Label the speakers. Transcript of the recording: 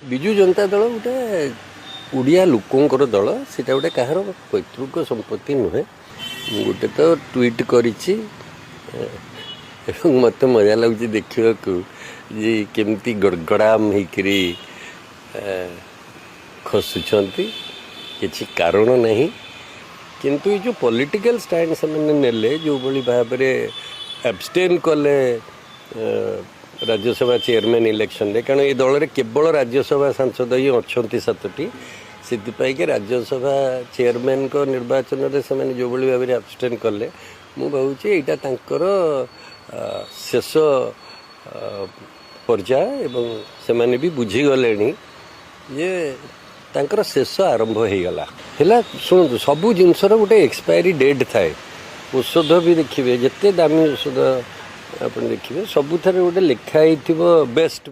Speaker 1: ବିଜୁ ଜନତା ଦଳ ଗୋଟେ ଓଡ଼ିଆ ଲୋକଙ୍କର ଦଳ, ସେଇଟା ଗୋଟେ କାହାର ପୈତୃକ ସମ୍ପତ୍ତି ନୁହେଁ। ମୁଁ ଗୋଟେ ତ ଟ୍ୱିଟ୍ କରିଛି ଏବଂ ମୋତେ ମଜା ଲାଗୁଛି ଦେଖିବାକୁ ଯେ କେମିତି ଗଡ଼ଗଡ଼ାମ ହେଇକରି ଖସୁଛନ୍ତି। କିଛି କାରଣ ନାହିଁ, କିନ୍ତୁ ଏ ଯେଉଁ ପଲିଟିକାଲ ଷ୍ଟାଣ୍ଡ ସେମାନେ ନେଲେ, ଯେଉଁଭଳି ଭାବରେ ଆବଷ୍ଟେନ୍ କଲେ ରାଜ୍ୟସଭା ଚେୟାରମ୍ୟାନ୍ ଇଲେକ୍ସନରେ, କାରଣ ଏ ଦଳରେ କେବଳ ରାଜ୍ୟସଭା ସାଂସଦ ହିଁ ଅଛନ୍ତି 7ଟି। ସେଥିପାଇଁକି ରାଜ୍ୟସଭା ଚେୟାରମ୍ୟାନ୍ଙ୍କ ନିର୍ବାଚନରେ ସେମାନେ ଯେଉଁଭଳି ଭାବରେ ଆବଷ୍ଟେନ୍ କଲେ, ମୁଁ ଭାବୁଛି ଏଇଟା ତାଙ୍କର ଶେଷ ପର୍ଯ୍ୟାୟ ଏବଂ ସେମାନେ ବି ବୁଝିଗଲେଣି ଯେ ତାଙ୍କର ଶେଷ ଆରମ୍ଭ ହେଇଗଲା। ହେଲା, ଶୁଣନ୍ତୁ, ସବୁ ଜିନିଷର ଗୋଟେ ଏକ୍ସପାୟରି ଡେଟ୍ ଥାଏ। ଔଷଧ ବି ଦେଖିବେ, ଯେତେ ଦାମୀ ଔଷଧ ଆପଣ ଦେଖିବେ, ସବୁଥିରେ ଗୋଟେ ଲେଖା ହେଇଥିବ ବେଷ୍ଟ